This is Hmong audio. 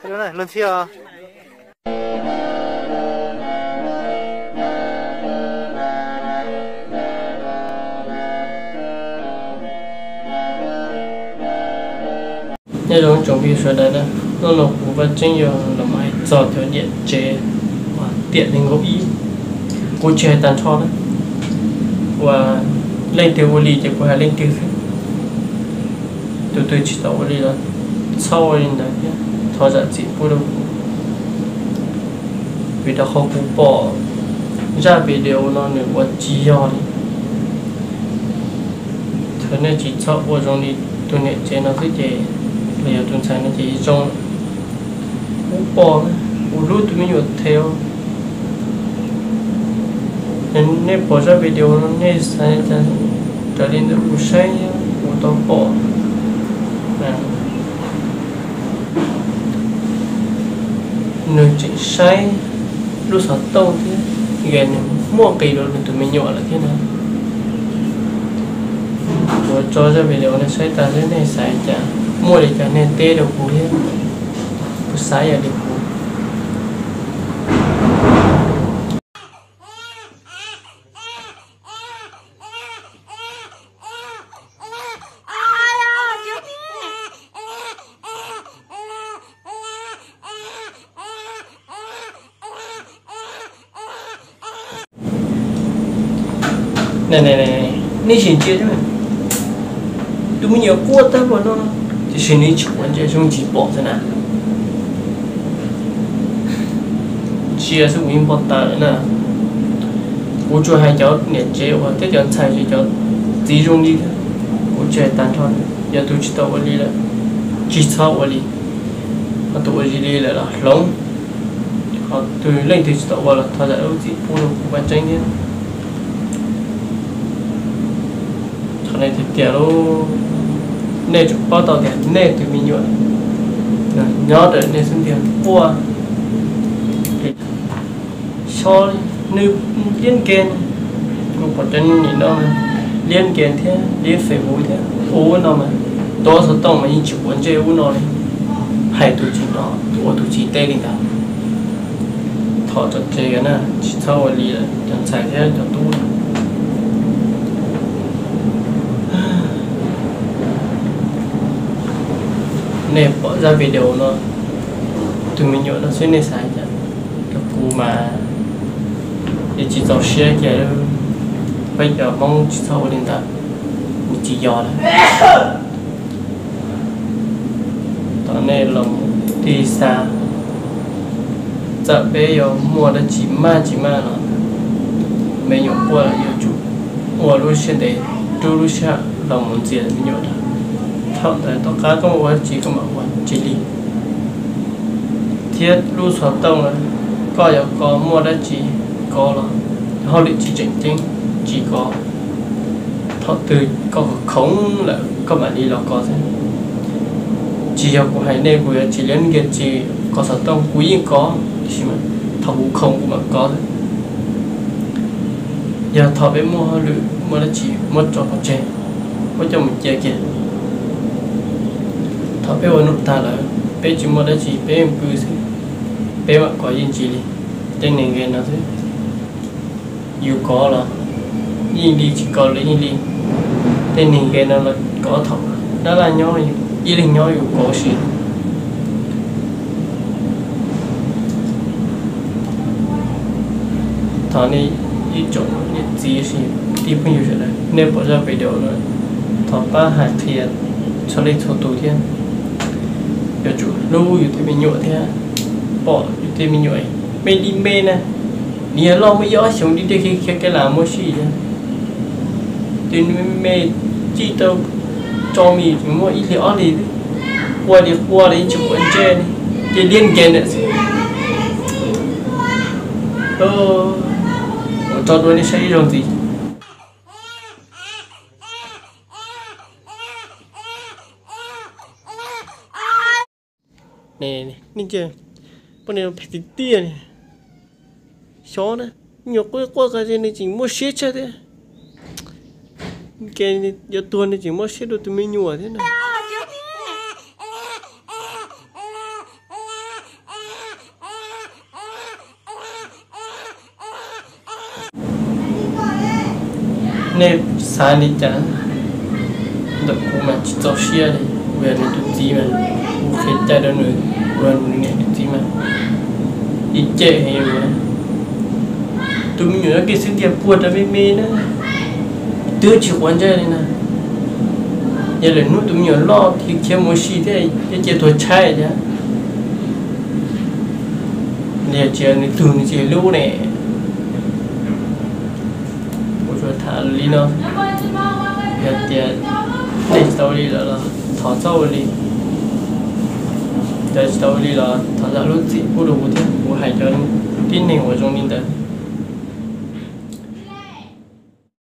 Luag ntxhi os. Nyob zoo tsoom phooj ywg sawv daws na, hnub no kuv Vaj Tseeb yuav los hais txog cov niam tsev uas tiam nees nkaum ib, kuv tsis hais tag nrho na, uas leej twg ua li ces kuv hais leej twg xwb. Tus twg tsis tau ua li los txhob ua li ntawd thiab, thov zam txim pub rau kuv. Vim rau qhov kuv pom zaj video no nws ua tsis yog li. Thaum nej tsis txhob ua zoo li tus niam tsev no xwb ces, los yog tus ntxhais no ces zoo. Kuv pom, kuv hlub tus me nyuam thiab. Nej pom zaj video no nej xav cas, raws li ntawm kuv saib kuv tau pom, nws tseem saib lub xov tooj thiab, nws muaj nqis rau nws tus me nyuam lawm thiab na. Kuv tso zaj video no saib tas xwb nej xav cas, muaj li cas nej teb rau kuv thiab, kuv xav yam li kuv. Nej sim ntsia, tus me nyuam quaj tag npaum no, tiam sis nws tsis quav ntsej, zoo tsis pom xwb na. Ntsia xwb kuv yeej npau taws lawm na. Kuv tsuas hais cov niam tsev uas thiab cov ntxhais, cov txiv zoo li thiab, kuv tsis hais tag nrho. Yog tus tsis tau ua li lawm, tsis txhob ua li. Ho tus ua li lawm los hloov. Ho tus leej twg tsis tau ua los thov zam lub txim pub rau kuv Vaj Tseeb thiab. Qhov no tiag tiag lauj, nej tsuas paub tau tias nej tus me nyuam nyob ntawm nej xwb tiag, quaj. Xyov nws liab nkees, kuv pom cov niam no liab nkees thiab liab Facebook thiab ua ub no mas, tuav xov tooj mas yeej tsis quav ntsej ub no li. Hais tus tsis hnov, ua tus tsis teb li ntawd. Thov tso tseg na, tsis txhob ua li lawm cov ntxhais thiab cov tub. Nej pom zaj video no, tus me nyuam no xwb nej xav cas? Rau kuv mas yeej tsis txaus siab kiag li. Peb cov Hmoob tsis txhob ua li ntawd, nws tsis yog lawm. Thov nej los tig xa, txawm peb yuav muaj dab tsi maj tsis maj los, me nyuam quaj yuav tsum ua lub siab ntev, rub lub sij hawm los mus ntxias me nyuam rau. Thaum ntawd tom qab koj ua dab tsi koj mam ua, tsis li. Thiab lub xov tooj, koj yuav kov muaj dab tsi kov los, hauj lwm tsis tseem ceeb tsis kov. Thaum twg koj khoom lawm koj mam li los kov xwb. Tsis yog kuv hais nej, kuv yuav tsis liab nkees tsis kov xov tooj, kuv yeej kov, tiam sis mas thaum kuv khoom kuv mam kov xwb. Yog thaum peb muaj hauj lwm muaj dab tsi muab tso pov tseg, muab coj mus cia kiag. Thaum peb ua num tag lawm, peb tsis muaj dab tsi peb yeej pw xwb, peb mam kov yeej tsis li. Tej neeg nkees no xwb, yus kov los yeej li, tsis kov los yeej li. Tej neeg nkees no los kov thaum dab laj nyob, ib leeg nyob yus kov ua si. Thov nej ib tsoom niam txiv tij phooj ywg sawv daws, nej pom zaj video no, thov pab hais qhia txhua leej txhua tus thiab. Yuav tsum hlub yus tej me nyuam thiab, pom yus tej me nyuam me li me na, nws yog loj muaj ib ob xyoos li, dej khiav khiav kev lam muaj sij hawm, ces nws me me, txij tau tso mis tseem muaj ib hlis ob hlis, quaj li quaj li tsis quav ntsej li, ces liab nkees ntawm xwb. Ua tsaug dua nej saib ib zaug ntxiv. Nej cia, poj niam phem tiag tiag li. Xyov na, me nyuam quaj quaj qas nws tseem muaj siab tshaj thiab. Ces yuav tuag nws tseem muaj siab dua tus me nyuam thiab na. Nej xav li cas ntawm kuv mas tsis txaus siab li. Kuv yog nws tus txiv mas kuv qhia cai rau nws, kuv yog nws niam tus txiv mas ib cem heev. Tus me nyuam no kev xwb tiag puag rau me me na, twb tsis quav ntsej li na. Yog lwm hnub tus me nyuam loj khiav mus ua si thiab, cia tuag tshaib thiab. Yog tsis yog nws tug nws tsis lub ne. Kuv tsuas tham li no, yog tias nej tsis tau ua li lawm los thov txhob ua li. Cov tsis tau ua li los thov zam lub txim pub rau kuv thiab, kuv hais cov tib neeg uas zoo li ntawd.